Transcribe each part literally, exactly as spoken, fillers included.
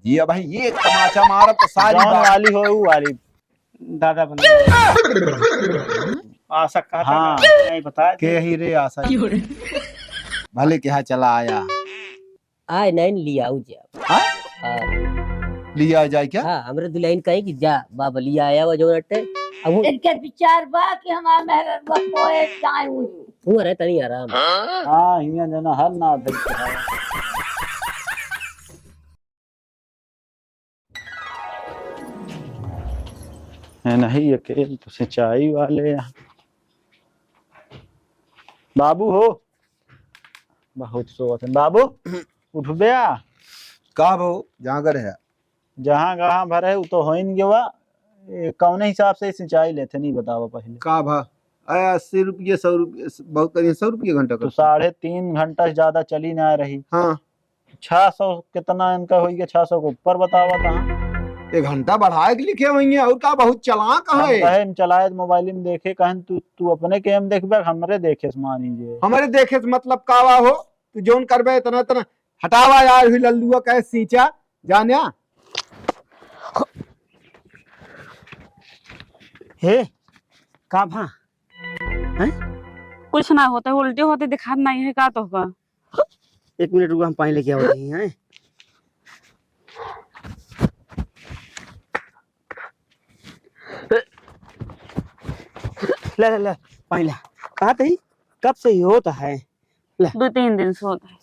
ये भाई, ये एक तमाचा मारत तो सारी जौन बात वाली हो, ऊ वाली। दादा बन गया। आशा कहता हाँ। नहीं बता। के ही रे आशा? भले के यहाँ चला आया। आए नहीं लिया, आऊ जा। हाँ? हाँ। लिया जाए क्या? हाँ, हमरे दुल्हन कहे कि जा, बाबा लिया आया वो जो अटे। अब वो इनके विचार बा कि हमार मेहररुआ कोई जाए हुई। वो रहे तनी आराम। हाँ, हियाँ जना हर ना धर के है। है नहीं, अकेल तो सिंचाई वाले यहाँ। बाबू हो, बहुत सोवत है। बाबू, उठबे आ। का भाऊ, जहाँ घर है? जहाँ कहाँ भर है, उ तो होइन गवा। ए, कौने हिसाब से सिंचाई लेते, नहीं बतावा पहले। का भा? अरे, अस्सी रुपये, सौ रुपये, बहुत करिए, सौ रुपये घंटा तो का। साढ़े तीन घंटा से ज्यादा चली ना रही। हाँ। छह सौ कितना इनका होई गया, छह सौ के ऊपर बतावा था। एक घंटा बढ़ाए के लिखे हुई है, और का बहुत चालाक हम है। कहे, हम चलाए तो मोबाइल में देखे, कहन तू, तू अपने के में देखबे, हमरे देखे से मानी जे। हमरे देखे से मतलब का वा हो, तू जौन करबे इतना, इतना हटावा यार, हुई लल्लुआ कहे सींचा, जान्या। हे, का भा? हैं? कुछ ना होता है, उल्टी होती दिखात नहीं है का तोहका? एक मिनट रुका, हम पानी लेके आवत ही, हैं? ले, ले, ले, पानी ला। कहा तही? कब से ही होता है? ले। दो तीन दिन से होता है।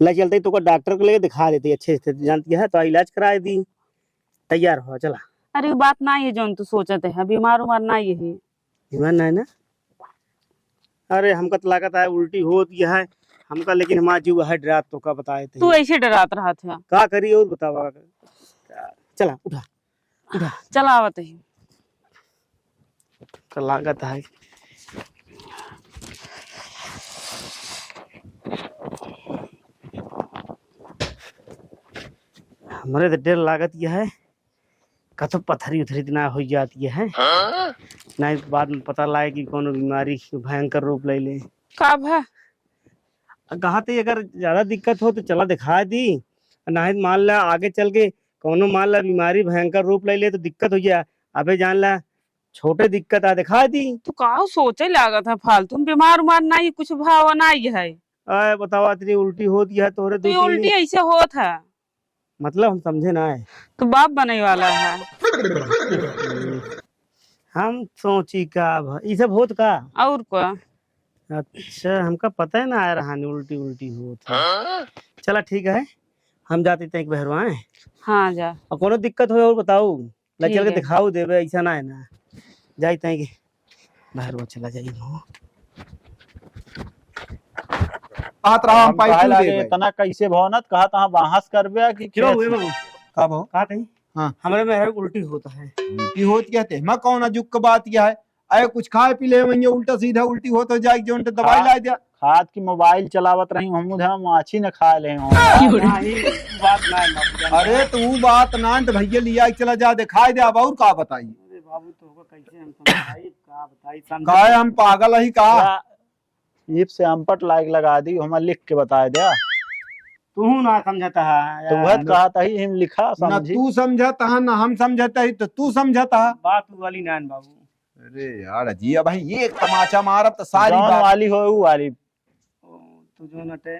ले चलते ही तोका डॉक्टर को लेके दिखा देती, अच्छे से जानती है, तो इलाज करा दी। तैयार हो, चला। अरे, उ बात ना है जौन तू सोचत है, बीमार उमार ना ये है। बीमार ना है ना? अरे, हमका तो लागत है उल्टी होत ये है, हमका, लेकिन हमार जीव है डरात, तोका बताए थे। तू ऐसे डरात रहत है। का करी और बतावा। चला, उठा, उठा। चला आवत है। का लागत है। हमरे तो डर लागत ये है, कतो पथरी उथरी त ना होइ जात ये है। हाँ? नहीं तो बाद में पता लागे कि कौनो बीमारी भयंकर रूप ले ले। का भा? कहा थे अगर ज्यादा दिक्कत हो तो चला दिखा दी, नहीं तो मान ला आगे चल के कौनो मान ला बीमारी भयंकर रूप ले ले तो दिक्कत हो जाए। अबे जान ला छोटे दिक्कत आ दिखा दी। तू का सोचे लागत है फालतू में, बीमार उमार नहीं, कुछ भाव नहीं है। आए बतावा, इतनी उल्टी होत ये है तोहरे तो ये दो तीन उल्टी दिन। ऐसे होत है। मतलब हम समझे ना है। तो बाप बने वाला है। हम सोची का अब ई सब होत का? और का? अच्छा, हमका पता है ना आ रहा नहीं उल्टी उल्टी होत है। चला ठीक है, हम जाते तैं बहरवाए। हाँ जा। और कोनो दिक्कत हो और बताऊ। ले ठीक चल के है। दिखाऊ देबे, ऐसा ना है ना। जाई तैं के बाहर वो चला जाई हो। आत रहा हम हम पाई काहे क्यों लागे देबे? इतना कैसे भवनत कहा तहाँ बहस करबे कि क्यों कैसे? हुए बाबू? का भाव? का कही? हाँ। हमरे में है उल्टी होता है। उल्टी होत क्या ते? मैं कौन अजुक के बात क्या है? अरे कुछ खाए पी ले वहीं उल्टा सीधा उल्टी होत हो जाए, जो उनके दवाई हाँ। ला दिया। खात की मोबाइल चलावत रही, हम उधर माछी न खाए ले हो। नहीं, बात ना है, बाबू जान। अरे, तो ऊ बात ना है, तो भैया लिया के चला जा, दिखाई दे, अब और का बताई? अरे बाबू, तो होगा कैसे हम समझाई, का बताई, समझ काहे हम पागल ही का? या ईप से अम्पट लाइक लगा दी, हमें लिख के बताए दे। तू ना समझता है, तो यार। वह कहता ही हम लिखा ना समझी। तू समझता है, ना हम समझता ही, तो तू समझता है। बात वाली ना है, बाबू। अरे यार, जिया भाई, ये एक तमाचा मारब तो सारी जौन बात वाली हो, ऊ वाली। ओ, तू जो नटे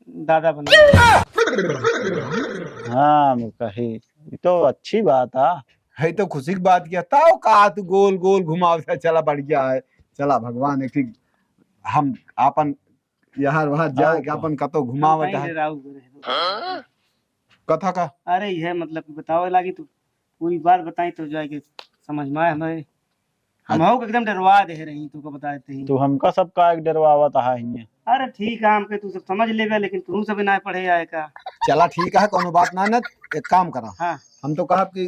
दादा बन गया। हाँ, हम कही, ये तो अच्छी बात है। है तो खुशी की बात क्या? ताओ का तू गोल गोल घुमाव से चला, बढ़िया है। चला भगवान एक ठीक हम आपन यहाँ वहाँ जाए हाँ, के आपन कतो घुमावत कहीं है। रे राहु करे। कथा का? अरे, यह मतलब कि बतावे लागी तो पूरी बात बताई तो जाए के समझ में आए हमारे। हाँ। हम हो एकदम डरवा दे रही, तू को बताए थे ही। तू हमका सब का एक डरवावत आहा हियाँ। अरे ठीक है, हमके तू सब समझ लेबे, लेकिन तू सब ना पढ़े आए का। चला ठीक है, कोनो बात ना, ना, एक काम करा। हाँ। हम तो कहब कि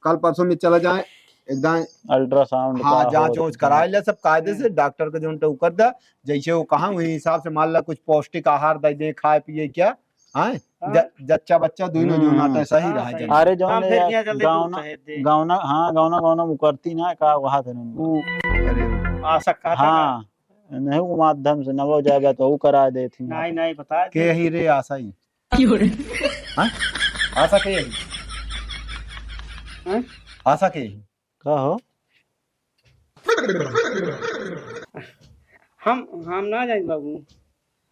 कल परसों में चला जाए, एकदम अल्ट्रासाउंड हाँ, का जांच होत वांच है। कराए ले सब कायदे से, हम्म। डॉक्टर के जोन तो कर दे, जैसे वो कहा वही हिसाब से मान ला कुछ पौष्टिक आहार दे दे, खाए पिए क्या, हाँ? हाँ। ज-, जच्चा बच्चा दोनों जो हम्म। नाटे सही हाँ, रहा सही। जल्दी। अरे, जौन हम ले फिर यहाँ जल्दी गावना, दूर से दे। गावना, हाँ, गावना, गावना मुकरती ना, का वहाँ थे नहीं। ऊ, अरे। आशा कहता हाँ, नहीं, वो माध्यम से नवो जाएगा तो वो करा देती। नहीं, नहीं, बता दे। के ही रे आशा ही। क्यों रे? हाँ? आशा के यही। हैं? आशा के यही। का हो? हम, हम ना जाई बाबू।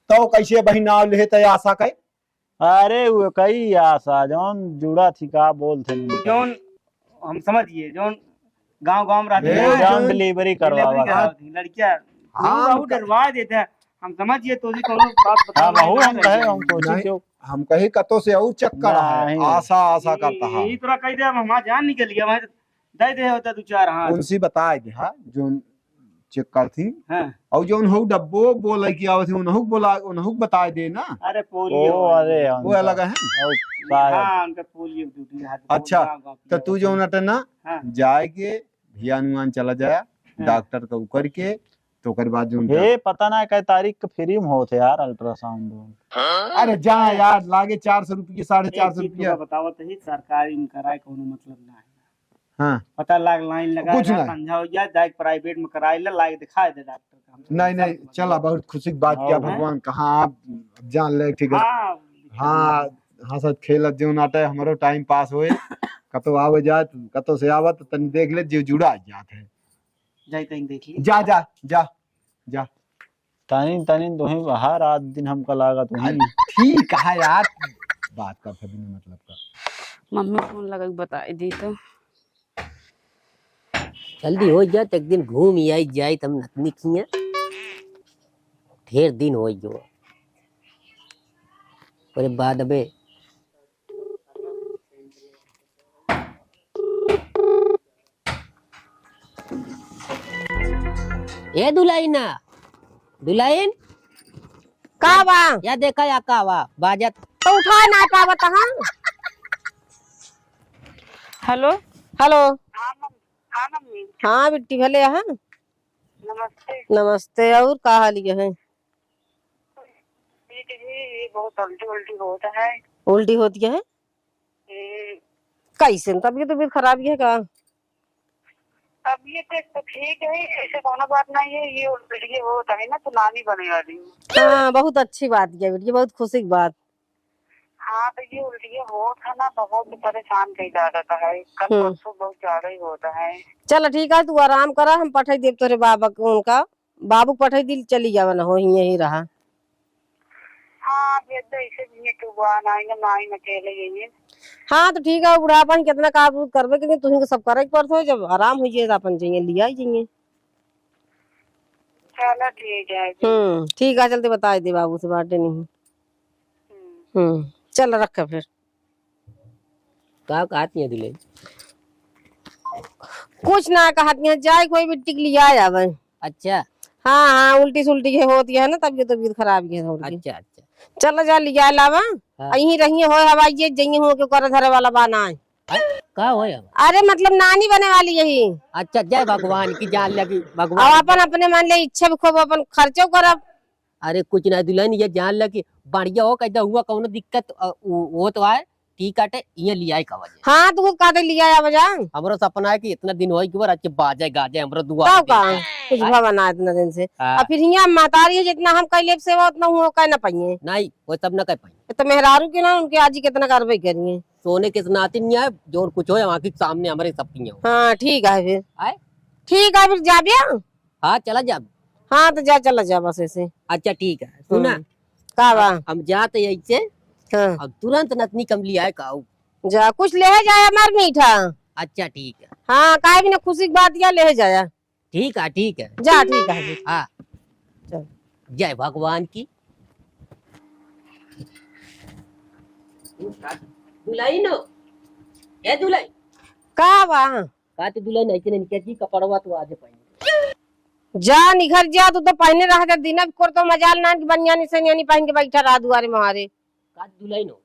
तो कैसे बहिन नाव लेहे तय आशा के? अरे वो कई आशा जौन जुड़ा थी का बोल थे नहीं। जौन हम समझिए, जौन गांव गांव में रहते ए, हैं, जौन जौन delivery करवावा delivery था। करवाते हैं, लड़कियां। हाँ, बाबू हम क- डरवा देते हैं। हम समझिए तो जी कौनो बात बता हाँ, रहे बाबू, हैं, हम कहे, हम सोची नहीं, क्यों? हम कहे कतो से और चक्कर है, नहीं। आशा, आशा ये, करता है। यही तोरा कह दे, हम हमार जान निकल गया, वहीं दे दे होता दो चार हाथ। उनसे बताए दे, हाँ, जो check करती। हाँ। और जौन हो डब्बो बोले कि आवत है, उनहु बोला, उनहु बताए दे ना। अरे पोलियो ओ, वाली। अरे, वो उनका अलग है। और का है? हाँ, उनका पोलियो duty है, अच्छा, गाँव, गाँव तो तू जौन अटे ना, हाँ। जाए के भियान उयान चला जाए, हाँ। डॉक्टर का ऊपर के, तो ओकर बाद जौन हे, पता ना कै तारीख के free में होत है यार ultrasound। अरे जा यार, लागे चार सौ रुपये, साढ़े चार सौ रुपया। बतावत ही, सरकारी में कराए कोनो मतलब ना है। हाँ। पता लाग line लगा कुछ रहा, नहीं। संझा हो जाए, जाए private में कराए ले, लाग दिखाए दे डॉक्टर का। हम नहीं, नहीं, सब चला, बहुत खुशी की बात किया, हाँ। भगवान कहाँ आप जान ले, ठीक है। हाँ। हाँ, हंसत खेलत जीवन आटे, हमरो time pass होए। कतो आवे जाए, कतो से आवत, तनी देख ले, जीव जुड़ा जात है। जाए तनी देख ली। जा, जा, जा, जा। तनी, तनी, तुहीं बाहर आज दिन हमका लागत हुई। अरे, ठीक है यार, बात कर सभी ने मतलब का। मम्मी फोन लगा के बताई दी तो। जल्दी हो जात, एक दिन घूम आई जाई, तम नतनी किया। ढेर दिन हो गयो। ओकरे बाद अबे ए दुलाइना, दुलाइन, का बा? या देखा या का बा, बाजत। तो उठा ना पावत, हाँ? Hello। Hello। हाँ, मम-, हाँ, मम्मी। हाँ, बिट्टी, भले, हाँ? नमस्ते। नमस्ते, और का हाल ये है? ठीक है, ये बहुत उल्टी, उल्टी होता है। उल्टी होती है? हम्म। कैसे? तबीयत, तबीयत खराब है का? तबीयत तो ठीक है, ऐसे कोनो बात नहीं है, ये उल्टी होता है ना, तो नानी बने वाली हूँ। हाँ, बहुत अच्छी बात है बिटिया, बहुत खुशी की बात। हाँ, तो ये उल्टी होत है ना, बहुत परेशान कई ज्यादा का है, कल हम्म। परसों बहुत ज्यादा ही होता है। चल ठीक है, तू आराम करा, हम पठाई देब तोरे बाबा के उनका। बाबू पठाई दिल चली जावन हो, यहीं रहा। हाँ, भेज दे, इसे भी ये टुबा ना, इन्हें माई न अकेले यहीं। हाँ, तो ठीक है, बुढ़ापा में कितना काम करबे, लेकिन तुहीं के सब करे के पड़त हो, जब आराम हो जाए तो अपन जाइए, लिया जाइए। चलो, ठीक है। हम्म, ठीक है, चलते बताई दे बाबू से, बाटे नहीं। हम्म। हम्म, चल रख फिर। का कहत है दुल्हन? कुछ ना कहत है, जाए कोई बिट्टी के लिया आवे। अच्छा। हाँ, हाँ, उल्टी सुल्टी के होती है ना, तबीयत, तबीयत खराब है थोड़ी। अच्छा, अच्छा। चल जा, लिया लावा। हाँ। यहीं रहिए, होए हवाई जे जइए हो के कर धरे वाला बा ना है। अरे, का होए हवा? अरे, मतलब नानी बने वाली यही। अच्छा, जय भगवान की, जान लगी भगवान। अब अपन अपने मान ले इच्छा भी खूब अपन खर्चो करब। अरे कुछ ना दुल्हन, ये जान ल कि बढ़िया हो, कहते हुआ कौनो दिक्कत, अ, वो, वो तो आए, ठीक आटे, ये लियाए का वजह। हाँ, तो वो कहते लिया आवा जा। हमरो सपना है कि इतना दिन होई कि वो रात के बाजे गाजे हमरो दुआ तब पे का? देखे। कुछ आए? भवा ना इतना दिन से। हाँ। और फिर हियाँ महतारी है, जितना हम कह लेब सेवा, उतना हुआ कह ना पाइए। नहीं, वो सब ना कह पाइए। तो मेहरारू के ना, उनके आजी कितना कार्रवाई करिए। सोने के नाती नहीं आए, जो कुछ हो, आँखी के सामने हमारे सब की हो। हाँ, ठीक है फिर। आए? ठीक है फिर, जाबिया। हाँ, चला जा। हाँ, तो जा, चला जा बस ऐसे। अच्छा, ठीक है, सुना। हम्म। का बा? अब हम जाते हैं ऐसे। हाँ। अब तुरंत नतनी कम लिया है का? जा, कुछ ले जाए हमार मीठा। अच्छा, ठीक है। हाँ, काहे भी ना, खुशी की बात या ले जाया। ठीक है, ठीक है। जा, ठीक है। हाँ। चल। जय भगवान की। दुल्हन हो? ए दुल्हन। का बा? का तू दुल्हन ऐसे नहीं निकल जी, कपड़वा तू आज पहन। जा निखर जा, तू तो पहने रह जा, दिन भर तो मजाल नान की बनियानी सनियानी पहन के बैठा रहा दुआरे मुहारे। का दुल्हन हो,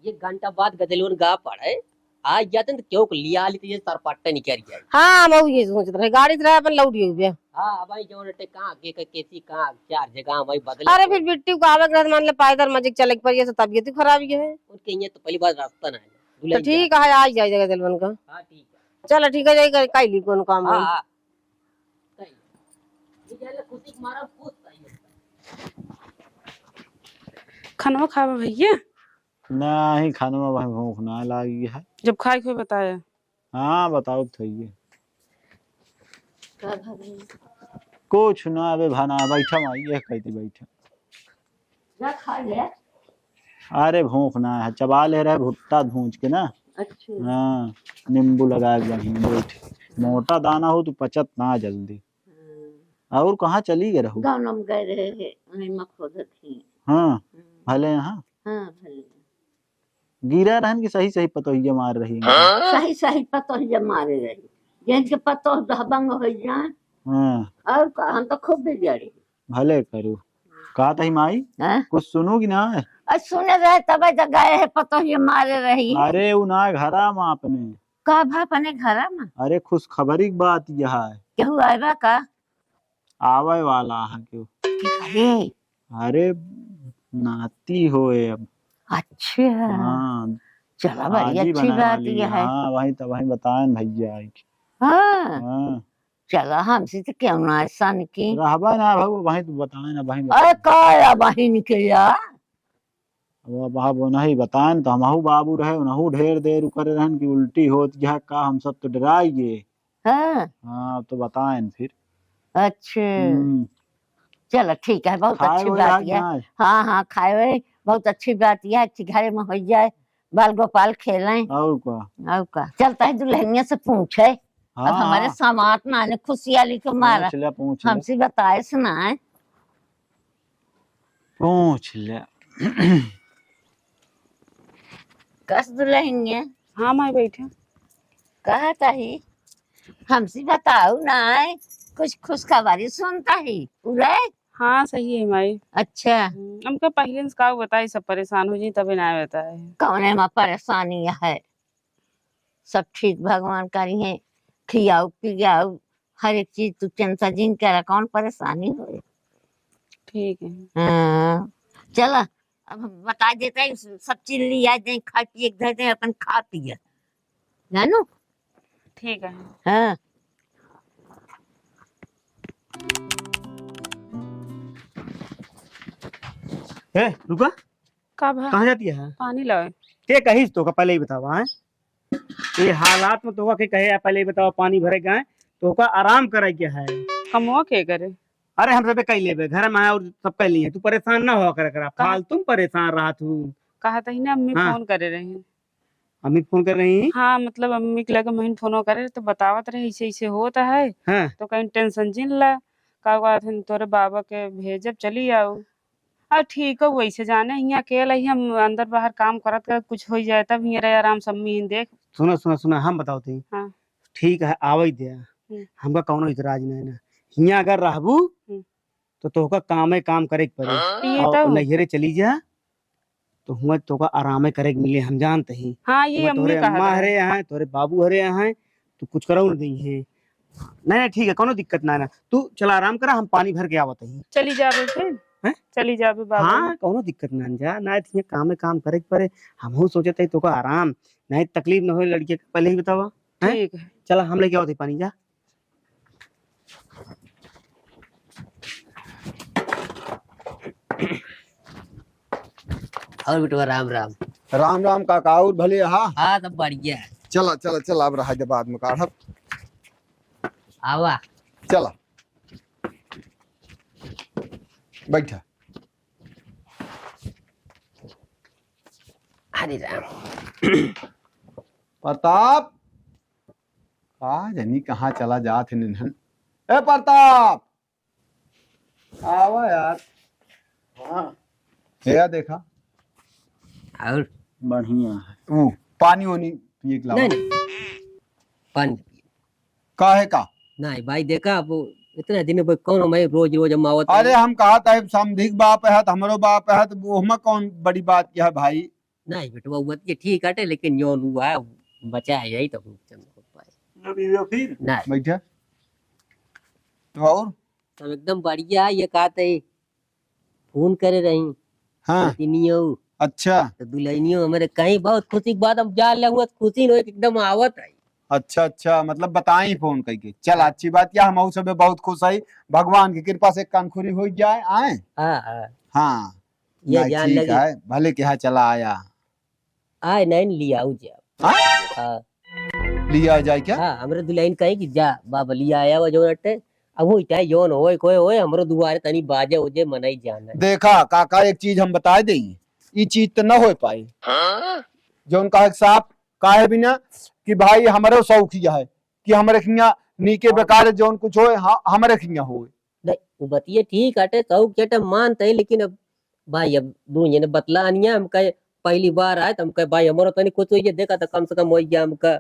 एक घंटा बाद गदलवन गा पड़े, आ जाते तो क्यों को लिया ली तो ये सरपट्टे निकल जाए। हाँ, हम ये सोचत रहे, गाड़ी से रहे अपन लौट गए बे। हाँ, अब आई जौन अटे कहाँ के, के, केसी कहाँ चार जगह वही बदले। अरे फिर बिट्टी को आवे के रहत, मान ले पैदल मजे के चले के पड़ी, ये सब तबीयत ही खराब ये है। उनके ये तो पहली बार रास्ता ना है। तो दुल्हन ठीक जा। है, आ ही जाए जगह दिलवन का। हाँ, ठीक है। चल ठीक है, जाए काई ली कौन काम हाँ, है। हाँ। खानवा खावा भैया। नाही, खाना में भाई भूख ना लागी है। जब खाए के होई बताया। हाँ, बताओ तो ये। का भाभी? कुछ ना, अबे भाना, बैठा माई, ये कहती बैठा। जा खा ले। अरे भूख ना है, चबा ले रहे भुट्टा भूंज के ना। अच्छा। हाँ, नींबू लगा के बढ़िया बैठ। मोटा दाना हो तो पचत ना जल्दी। हाँ। और कहाँ चली गए रहू? गाँव में गए रहे हैं, वहीं में खोदत ही। हाँ, हम्म। भले यहाँ? हाँ, भले। गिरा रहन कि सही सही पतोहिया मार रही हैं? सही सही पतोहिया मारे रही। जेन के पतोह दहबंग हो जाए। हाँ। और का, हम तो खूब बिगड़ी। भले करू। का तही माई? हाँ? कुछ सुनू कि ना? अरे सुने रहे तबे तो गए है पतोहिया मारे रही। अरे उ ना घरा में अपने। का भा अपने घरा में? अरे खुशखबरी की बात यह है। केहू आएगा का? आवे वाला है केहू। अरे। अरे नाती होए अब। अच्छा। हाँ। चला बड़ी अच्छी बात यह है। हाँ, वही तो वही बताएन भैया आई। हाँ। हाँ। चला हमसे तो क्यों ना ऐसा निकी। रहबा ना भाऊ, वही तो बताएन ना, वही अरे बताएन। का या बहिन के या? अब, अब, अब उन्हीं बताएन तो हमहू बाबू रहे, उनहू ढेर देर उ करे रहन कि उल्टी होत गया का, हम सब तो डराई गए। हाँ। हाँ, तो बताएन फिर। अच्छा। हम्म। चलो ठीक है, बहुत अच्छी बात है। हाँ, हाँ, खाए हुए, बहुत अच्छी बात है कि घरे में हो जाए, बाल गोपाल खेलें। और का? और का? चलता है दुल्हनिया से पूछे। हाँ, अब हमारे हाँ। समात ना आने खुशियाली के मारा। पूछ ले, पूछ ले। हमसे बताए से ना है। पूछ ले। कस दुल्हनिया? हाँ, माई बैठा। कहा ताही? हमसे बताओ ना है, कुछ खुशखबरी सुनता ही। उरे? हाँ, सही है माई। अच्छा। हम्म, हमका पहिले से का बताई, सब परेशान हो जाई, तबे ना बताए। कौने में परेशानी है? सब ठीक भगवान करी है, खियाऊ पियाऊ, हर एक चीज तू चिंता जिन करा, कौन परेशानी होए? ठीक है। हाँ, चला, अब हम बता देते हैं, सब चीज लिया दे, खा पिए के धर दे, अपन खा पिए, जानू? ठीक है। हाँ। ए, रुका। का भा? कहाँ जाती है? पानी लावे। के कहिस तोका पहले ही बतावा, हैं? ये हालात में तोका के कहे, पहले ही बतावा, पानी भरे गए, तोका आराम करे के है। कमवा के करे? अरे हम सबे कई लेबे, घर में और सब कई लिए, तू परेशान ना हो करे करा, का? फालतू में परेशान रहा तू। कहा तही ना, अम्मी हाँ। फोन करे रही। अम्मी फोन कर रही? हाँ, मतलब अम्मी के लगे महीन फोनो करे तो बतावत रहे, ऐसे ऐसे होत है। हाँ। तो कहीं टेंशन जिन ला, का कहत हन, तोरे बाबा के भेजब, चली आओ। और ठीक हो, वैसे जाने हियाँ अकेला ही हम अंदर बाहर काम करत करत कुछ हो जाए, तब हियाँ रहे आराम से अम्मी ही देख। सुना, सुना, सुना, हम बताओ थे। हाँ। ठीक है, आवई दे। हम्म। हमका कौनो इतराज नहीं ना। हियाँ अगर रहबू, हम्म। तो तोहका कामे काम करे के पड़ी। ये और तो। नैहरे चली जा, तो हुआं तोहका आरामे करे के मिले, हम जानते ही। हाँ, ये हुआं अम्मी तोहरे कहा अम्मा था। हरे यहाँ, तोहरे बाबू हरे यहाँ, तो कुछ करो न देइहैं। नहीं, नहीं, ठीक है, कौनो दिक्कत ना, ना। तू चला आराम करा, हम पानी भर के आवत ही। चली जाबे फिर? हैं? चली जाबे बाबा। हाँ, कौनो दिक्कत ना, जा, ना, ठीक है, कामे काम करे के पड़े। हमहू सोचत ही तोहका आराम, नहीं तकलीफ न होए लड़के के, पहले ही बतावा। हैं? ठीक है। चला, हम लेके आवत ही पानी, जा। और बेटवा राम राम। राम राम काका, और भले हा? हाँ, सब बढ़िया है। चला, चला, चला, अब रहा दे, बाद में काढ़ब। आवा। चला। बैठा। हरे राम। प्रताप, का जानी कहाँ चला जात है निन्हन। ए प्रताप, आवा यार। हाँ। या देखा। और? बढ़िया है। वो पानी वानी पिए के लावा। नहीं, नहीं। पानी पिए। काहे का? नहीं भाई, देखा, अब इतना दिन पे कौन, मैं रोज रोज हम आवत अरे, है। हम कहा था, समधिक बाप है, तो हमरो बाप है, तो वो हमें कौन बड़ी बात क्या है भाई? नहीं बेटवा, वो तो ठीक हटे, लेकिन जौन हुआ है, बचा है यही तो हम चंद हो पाए। अभी वो फिर नहीं। बैठा। तो और? सब एकदम बढ़िया है, ये कहते ही फोन करे रही। हाँ। दुल्हनियो। अच्छा। तो दुल्हनियो हमारे कहीं बहुत खुशी की बात, हम जा ले हुआ खुशी न हो, एकदम आवत है। अच्छा, अच्छा, मतलब बताई फोन करके। चल, हाँ। अच्छी बात क्या, हम सब बहुत खुश है, भगवान की कृपा से कनखुरी हो जाए, आए। हाँ, हाँ। हाँ। ये नहीं, जान ठीक लगी। है, भले के यहाँ चला आया। आए नहीं, लियाऊ जा। हाँ? हाँ। लिया जाए क्या? हाँ, हमरे दुल्हन कहे कि जा बाबा, लिया आया वो जौन अटे। अब वो इटाई जौन होए, कोई होए, हमरो दुआरे तनी बाजे उजे मनई जाना। देखा काका, एक चीज हम बताए देई, ई चीज त न हो पाए। हाँ? जौन कहे साफ काहे बिना कि भाई हमरो शौक ही है कि हमरे खिया नीके हाँ। बेकार जौन कुछ होए, हाँ, हमरे खिया होए। नहीं, वो बतिये ठीक आटे, शौक चटे मानते हैं, लेकिन अब भाई, अब दू जने बतला अनिया, हम कहे पहली बार आए, तो हम कहे भाई, हमरो तनी कुछ होइए, देखा तो कम से कम होइए हमका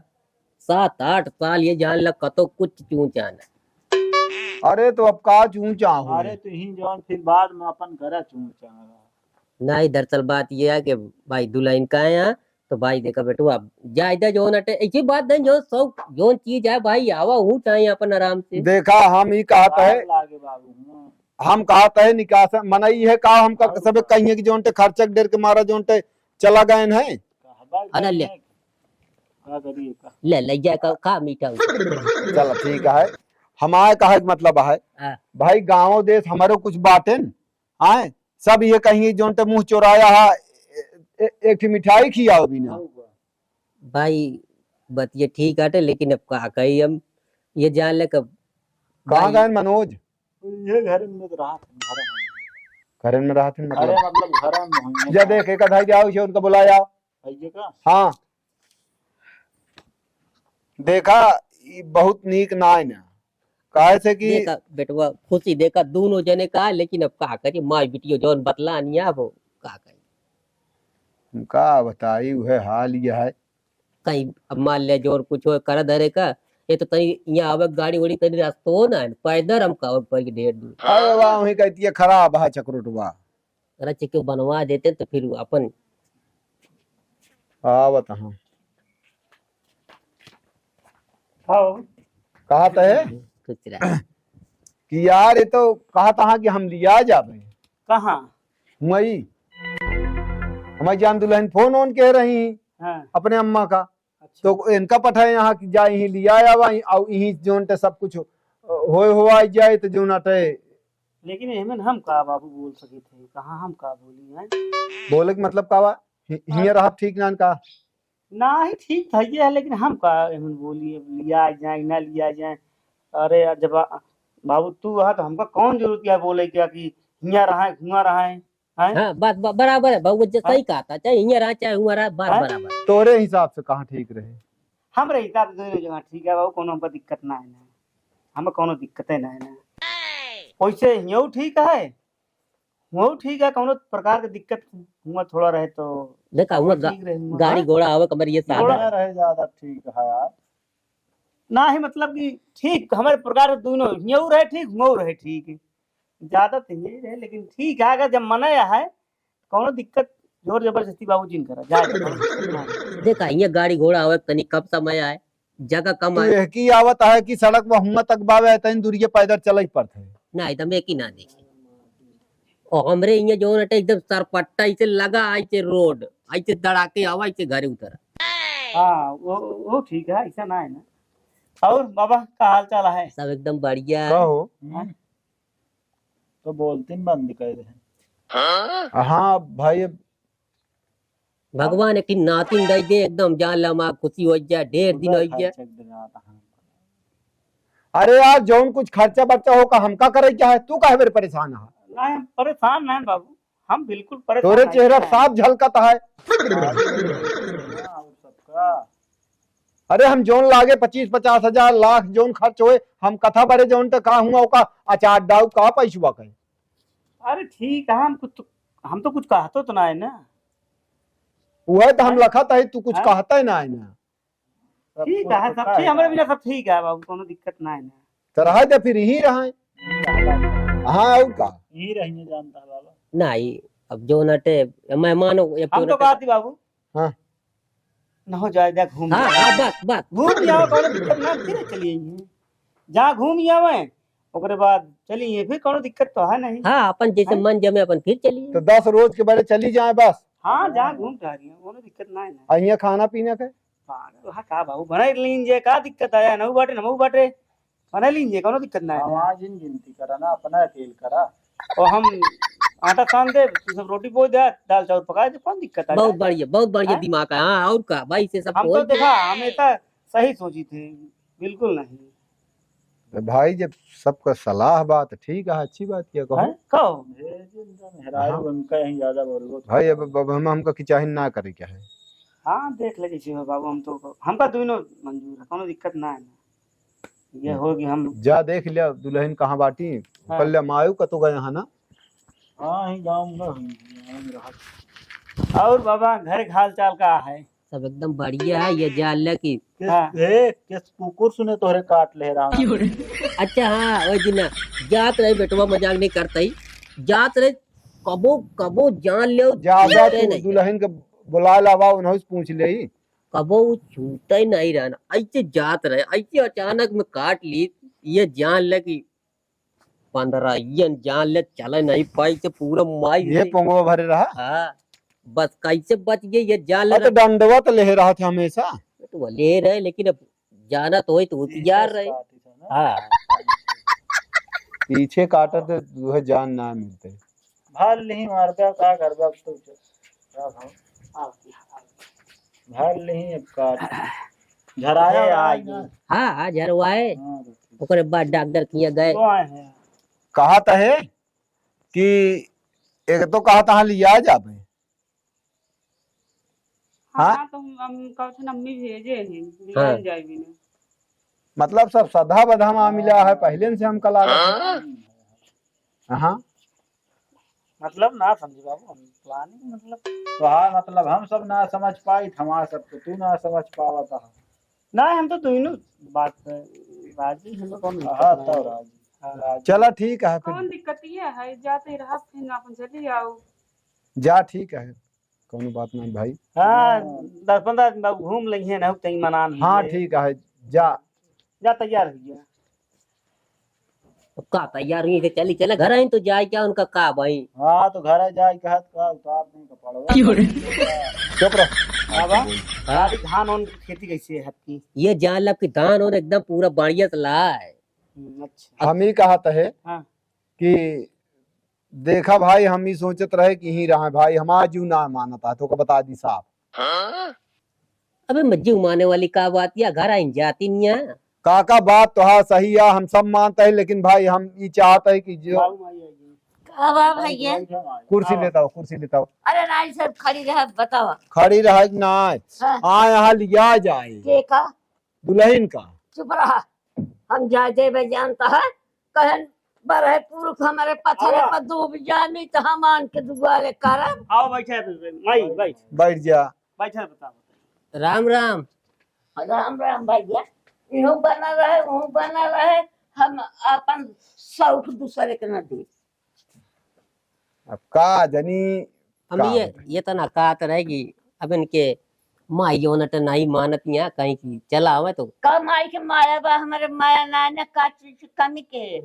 सात आठ साल, ये जान लग कतो कुछ चूचा ना। अरे, तो अब का चूचा हो? अरे, तो ही जौन फिर बाद में अपन घरा चूचा। नहीं, दरअसल बात ये है कि भाई, दुल्हन का है यहाँ, तो भाई, देखा बेटू, अब जायदा जौन अटे, ऐसी बात नहीं, जो शौक, जौन चीज है भाई, आवा, हूँ चाहे अपन आराम से। देखा, हम ही कहत है, लागे बाबू, हूँ। हम कहत है, निकास मनई है का, हमका हाँ। सबे कहिए कि जौन ते खर्चा के डर के मारा जौन ते चला गए हैं। कहबा अरे ले। नहीं, का करिए का? ले, ले जाए का, का मीठा हो। चल, ठीक है, हमारे कहे के मतलब है, हाँ। भाई, गाँव देश हमारो कुछ बाटेन, आए, सब ये कहिए जौन ते मुँह चोराया है, ए-, ए-, एक ठी मिठाई खियाओ बिना। भाई, बतिये ठीक आटे, लेकिन अब का कही हम, ये जान ले कब कहाँ भाई गए मनोज? ये घर में तो रहा था, घर में। घर में रहा था, अरे, मतलब? मतलब, घर में नहीं है। या देख, एक आधा जाओ, इसे उनका बुलाया। आइए का? हाँ। देखा, ई बहुत नीक ना है ना। काहे से कि देखा, बेटवा, खुशी देखा दोनों जने का, लेकिन अब का करी, माई बिटियो जौन बतला निया, अब का करी। का बताई, उहे हाल ये है। कहीं अब मान ले, जोर कुछ हो, कर धरे का, ये तो तनी यहाँ आवे, गाड़ी वाड़ी तनी रास्ता हो ना, पैदल हम का आवे पड़ के ढेर दूर। अरे वाह, वहीं कहती है, खराब है चकरोटवा। अरे, चेक बनवा देते तो फिर अपन आवत हाँ। हाँ। कहा तो है कुछ रहा। कि यार, ये तो कहा था कि हम लिया जाबे। कहाँ? वही। हमारी जान दुल्हन फोन ऑन कह रही हाँ। अपने अम्मा का। अच्छा। तो इनका पठाए यहाँ कि जा यहीं लिया आवा, और यहीं जोन ते सब कुछ होए हुआ जाए तो जोन अटे। लेकिन एहमें हम का बाबू बोल सके थे, कहाँ हम का बोली हैं? बोले के मतलब का बा? हि-, हियाँ रहब ठीक ना का? ना ही ठीक था ये है, लेकिन हम का एहमें बोली, अब लिया जाए ना लिया जाए। अरे यार, जब आ-, बाबू तू रहा तो हमका कौन जरूरत है बोले क्या कि हियाँ रहा है, हुआँ रहा है? हैं? हाँ, बात ब-, बराबर है बाबू, जे हैं? सही कहा था, चाहे हियाँ रहा, चाहे हुआँ रहा, बात हैं? बराबर। तोरे हिसाब से कहाँ ठीक रहे? हमरे हिसाब से दोनों जगह ठीक है बाबू, कोनो हमका दिक्कत ना है ना, हमें कोनो दिक्कते ना है ना। वैसे हियाँ ठीक है, हुआँ ठीक है, कोनो प्रकार के दिक्कत हुआँ थोड़ा रहे तो देखा, हुआँ गा-, ठीक रहे, हुआँ गाड़ी हाँ? घोड़ा आवे, कमर ये साथ थोड़ा है। रहे ज्यादा ठीक है यार। ना ही मतलब कि ठीक हमारे प्रकार से दोनों, हियाँ रहे ठीक, हुआँ रहे ठीक। ज्यादा तो यही रहे, लेकिन ठीक है, अगर जब मना है, कौनो दिक्कत, जोर जबरदस्ती बाबू जिन करा, जाए दे। देखा, ये गाड़ी घोड़ा आवे, तनी कम समय आए, जगह कम तू आए। यह की आवत है कि सड़क में हुआ तक बावे, तनी दूरिये पैदल चले पड़त है। नहीं, तो मैं की ना देखे। और हमरे यहाँ जो नटे एकदम सरपट्टा ऐसे लगा, ऐसे रोड, ऐसे दड़ाके आवा, ऐसे घरे उतरा। हाँ, वो, वो ठीक है, ऐसा ना है ना। और बाबा, का हाल चाल है? सब एकदम बढ़िया है। का हो? हाँ? तो बोलते ही बंद कर दे। हाँ भाई, अब भगवान एक ठिन नातिन दे दे, एकदम जान ला माँ खुशी हो जाए, ढेर दिन हो जाए। अरे यार, जौन कुछ खर्चा बर्चा हो का हमका करे क्या है, तू काहे मेरे परेशान है? नहीं, हम परेशान नहीं बाबू, हम बिल्कुल परेशान तोरे नहीं चेहरा हैं। साफ झलकत है। हाँ, और सबका। अरे हम जौन लागे पच्चीस पचास हजार लाख जौन खर्च होए, हम कथा बरे जौन त का हुआ ओका अचार डाउ का पैसवा कहे। अरे ठीक है, हम कुछ तो, हम तो कुछ कहतो तो ना है ना। वह तो हम हैं? लखत है, तू कुछ हैं? कहता ही ना है ना। सब ठीक कुछ है, तो सब का ठीक, है? हमारे बिना सब ठीक है बाबू, कोनो दिक्कत ना है ना। तो रहा दे फिर यहीं रहा। हाँ, और का? यहीं रहिए जानता है बाबा। नहीं, अब जो नटे, मेहमान हो, या हम तो पूरा कहती बाबू, हाँ। न हो जाए, जा घूम हाँ, ले। हाँ, बस, बस। घूम जाओ, कोनो दिक्कत ना, फिर चली आइए। जा घूम आवे, ओकरे बाद चली आइए, फिर कोनो दिक्कत तो है नहीं। हाँ, अपन जैसे हैं? मन जमे, अपन फिर चली तो आइए। दस रोज के बड़े चली जाए बस। हाँ, जा घूम टहरी, कोनो दिक्कत ना है ना। आ, हियाँ खाना पीना के? पागल, हाँ, का बाबू, बनाई लीन जे, का दिक्कत है? नहु बाटे, नमहु बाटे, बनाई लीन जे, कोनो दिक्कत ना है ना। आवाज इन गिनती करा ना, अपना अकेल करा। और हम आटा सान दे, तू सब रोटी बोई दे, दाल चाउर पकाए दे, कौन दिक्कत है? बहुत बढ़िया, बहुत बढ़िया हैं? दिमाग है। हाँ, और का भाई, से सब हम तो देखा, हमेशा सही सोची थे, बिल्कुल नहीं। तो भाई, जब सबका सलाह बात ठीक है, अच्छी बात किया, कहो। हैं? कहो। ये जिनका मेहरारू हाँ। उनका यहीं ज्यादा बोल लो। भाई, अब, अब हम, हमका किचाहिन ना करे क्या है? हाँ, देख ले जैसे हो बाबू, हम तो, हमका दोनों मंजूर है, कोनो दिक्कत ना है ना। ये हो कि हम जा देख लिया दुल्हन कहाँ बाटी, हाँ। कल ले मायू कतो गए हैं ना? हाँ, ही गाँव में हुई, गाँव में रहा। और बाबा, घर के हाल चाल का है? सब एकदम बढ़िया है। ये जान ले कि किस, हाँ। ए, किस कुकुर सुने तोहरे काट ले रहा? अच्छा, हाँ, वही दिन जात रहे बेटवा, मजाक नहीं करता ही, जात रहे, कबो, कबो जान ले, ज्यादा छूटे तू नहीं। दुल्हन के बुला लावा, उन्हों से पूछ ले। कबो उ छूटे नहीं रहना, ऐसे जात रहे, ऐसे अचानक में काट ली, ये जान ले कि पंद्रह, ये जान ले चले नहीं पाई, से पूरा माई ये से। पोंगवा भरे रहा? हाँ, बस कैसे बच गए, ये जान ले हाँ, तो रहा। डंडवा तो ले रहा था हमेशा। तो वो ले रहे, लेकिन अब जाना तो होई तो वो पीछे तैयार रहे। से काटी था ना। हाँ। पीछे काटत तो वह जान ना मिलते। भर लिही मारबे, का करबे, अब तो का भाव? भर लिही अब काट। झराया अरे हुआ है आई। ना? हाँ, हाँ, झरवाए। हाँ, तो ठीक। ओकरे बाद डॉक्टर किया गए। तो आए हैं। कहा तो है कि एक तो कहा तो हाँ लिया जाबे। हाँ, हाँ? हाँ, तो हम, हम कहते ना, अम्मी भेजे हैं, हाँ। लिया जाए भी ना। मतलब सब सदा बधा मामला है, पहले से हमका लागत है। हाँ। हाँ। मतलब ना समझी बाबू, हम planning मतलब। तो हाँ, मतलब हम सब ना समझ पाई, हमारा सब तो तू ना समझ पावा था। ना, हम तो दोनों बात पे राजी, हम तो कौन दिक्कत हाँ, ना तो है। राजी, हाँ। राजी। चला ठीक है फिर। कौन दिक्कत ये है, जाते रहा, फिर अपन चली आओ। जा ठीक है, कौनो बात नहीं भाई। हाँ, हाँ। दस पन्द्रह दिन बाद घूम लेंगे ना, तई मनान हाँ, है। ठीक है, जा। जा तैयार हो गया। अब का तैयार हुई थे, चली चले घर आई तो जाए क्या उनका का भाई? हाँ, तो घर जाए कहा तो का उतार दें कपड़वा। क्यों रे? चुप रह। बाबा, हाँ। अभी धान उन खेती कैसे है आपकी? ये जान लब कि धान उन एकदम पूरा बढ़िया से ला है। हम्म, अच्छा। हम ही कहा तो है हाँ। कि देखा भाई, हम ही सोचत रहे कि यहीं रहे भाई, हमारा जीव ना मानता है, तो को बता दी साहब। अबे मज्जी उमाने वाली का बात या घर आइन जाती नहीं है। काका बात तो हाँ सही है, हम सब मानते हैं, लेकिन भाई हम ये चाहते हैं कि जो का बा भैया? कुर्सी हाँ। लेता हो, कुर्सी लेता हो। अरे नाई सब खड़ी रहे, बतावा। खड़ी रहे कि ना? हाँ। आ यहाँ लिया जाए। के का? दुल्हन का। चुप रहा, हम जाए देवे जानता है, कहन बरहे पुरुष हमारे पत्थर आवा। पर डूब जामी तो हम आन के दुआरे करब। आओ बैठे, माई बैठ। बैठ जा। बैठे, बता, बता। राम राम। राम राम भैया, इहो बना रहे, वहू बना रहे, हम अपन शौक दूसरे के न दी। अब का जनी हम का ये, होता है? ये तो ना कहत रहे कि अब इनके माई योनट नहीं मानत यहाँ कहीं की चला आवे तो। का माई के माया बा, हमारे माया ना, ना का चीज की कमी के है?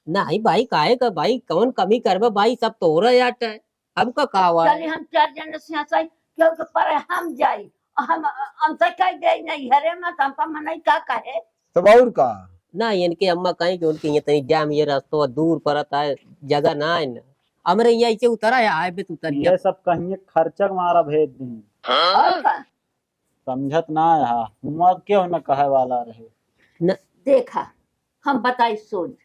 नहीं भाई, काहे का भाई, कौन कमी करबे भाई, सब तोहरा याट है, हमका का हुआ चली है? हम चार जने से हंसाई, क्यों के परे हम जाई, हम अंतर कह दे नहीं हरे मत, हमका मनई का कहे? तब और का? ना, इनके अम्मा कहीं कि उनके ये तनी जाम, ये रस्तो दूर पड़त है, जगह ना है ना। हमरे यहाँ ऐसे उतरा है, हाईवे से उतर गया। ये सब कहीं खर्चा के मारा भेज दी। और का? समझत ना है, हम अब क्यों न कहे वाला रहे। न। देखा, हम बताई सोच,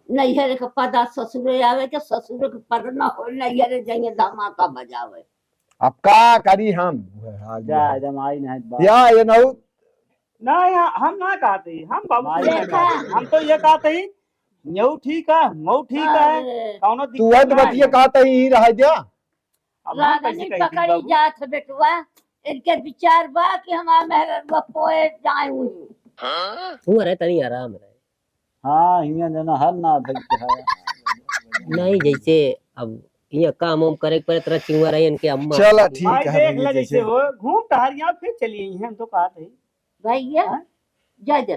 नैहर के पदा ससुरे आवे के, ससुर के पद न हो, नैहर जाइए धमाका बजावे। अब का करी हम? जा, जमाई नहीं बात। या, ये नहु। ना, या, हम ना कहते ही, हम बाबू माई से नहीं देखा। कहते। हम तो ये कहते ही, यहू ठीक है, मऊ ठीक है, अरे। कौनो तू दिक्कत है तो ना बतिया है। कहते ही रह जा। अब हम रागनी कैसे कही थी पकड़ी बाबू? जात है बेटुआ, इनके विचार बा कि हमार मेहररुआ पोए जाए हुई। तू रहे तनी आराम रहे। हाँ, हियां जना हर ना धर के है। नहीं, जैसे अब ये काम वाम करे के पड़े, तरह चिंगुआ रही इनके अम्मा। चला, ठीक भाई, है, देख भैया, ले जैसे जैसे हो, घूम टहर यहाँ फिर चली आई हैं, हम तो कहते ही। भैया, हाँ? जा, जा।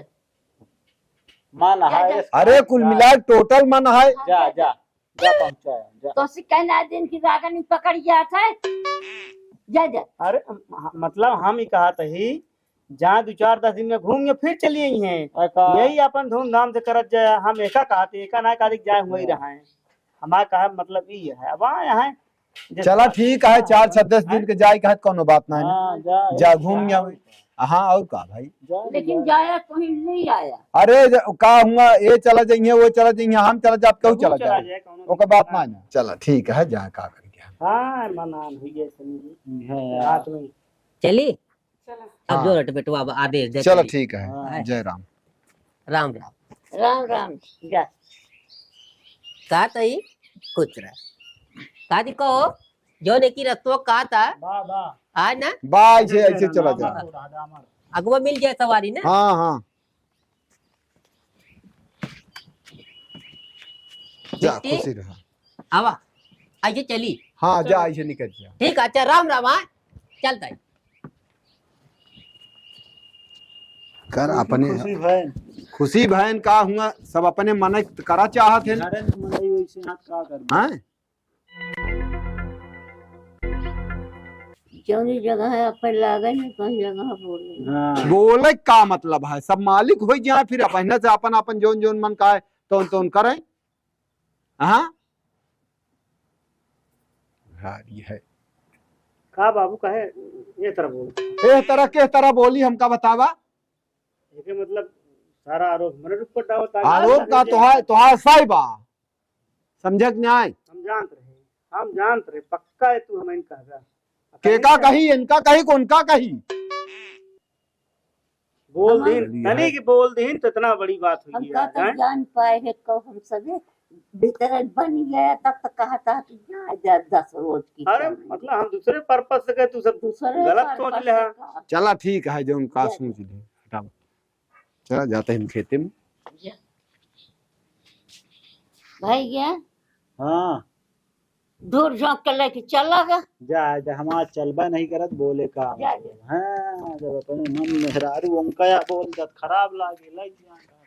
मन है, अरे, कुल मिला के total मन है। जा, जा, जा पहुंचा, जा। तो से कहना दिन की रागनी पकड़ गया था। जा, जा। अरे, हम, मतलब, हम ही कहते ही, जहाँ दो चार दस दिन में घूम के फिर चली आई हैं। अरे का? यही अपन धूमधाम से करत जाए, हम एका कहते, एका ना कहते, जाए हुए ही हाँ। रहा है। हमार कहा मतलब ई है, अब आए हैं, जैसे चला ठीक है, चार छत्तीस दिन के जाए के है, कौनो बात ना है ना। हाँ, जा, जा घूम जा। आवे। हाँ, और का भाई? जा, लेकिन जा। जाया कोई नहीं आया। अरे, ज-, का हुआ, ये चला जाइए, वो चला जाइए, हम चला जाब, क्यों केहू चला चला जाए? जाए, कौनो ओकर दिक्कत बात ना। ना है ना। चला ठीक है, जा का करके। हाँ, मनान हुई है, समझी। हाँ। रात में। चली? चला। अब हाँ। जो रट बेटवा, अब आदेश दे चलो चली। ठीक है। हाँ। जय राम। राम राम। राम राम। जा। का तई? कुछ रह। का जी कहो? जो ने की रस्तो का था? बा, बा। आज ना? बा, ऐसे, ऐसे चला जा। अगवा मिल जाए सवारी ना? हाँ, हाँ। जा, बिट्टी? खुशी रहा। आवा, आइए चली। हाँ, जा, चलो। आइए निकल जा। ठीक है, अच्छा, राम राम, हाँ? चलता है। कर अपने खुशी भैन। खुशी भैन का हुआ, सब अपने मन करा चाहत है। घरे में मनई वैसे हाथ का कर दे। हैं? जौनी जगह है, अपन लागे नहीं, कहीं जगह बोले। हाँ। बोले का मतलब है? सब मालिक हो जाए, फिर अपने से अपन, अपन जौन, जौन मन का है, तौन, तौन करें। हाँ? हाँ, ये है। का बाबू कहे, ये तरह बोल। ए तरह के तरह बोली, हमका बतावा। एके मतलब सारा आरोप मने ऊपर डावत आ। आरोप का तोहार, तोहार सही बा। समझे कि नाय? हम जानत रहे, हम जानत रहे, पक्का है तू हमें कहबा। केका कही, इनका कही, कौन का कही? बोल हमार दिन, तनी की बोल दिन तो इतना बड़ी बात हुई हम है, कहता हैं? जान पाए है कब हम सभी भीतर बन गया, तब तो कहता कि जा, जा, दस रोज की अरे, कमी। मतलब हम दूसरे purpose से गए, तू सब दूसरे गलत सोच purpose ले से है। का। चला ठीक है, जो उनका जा। सोच ले, हटाओ। चला जाते हैं हम खेते में। जा। भाई गया? हाँ। दूर झोंक के लेके चला गया। जा, जा, हमार चलबा नहीं करत, बोले का जा, मतलब? जा। हाँ, जब अपने मन मेहरारू उनका या बोल जात, खराब लागे, लग जाता।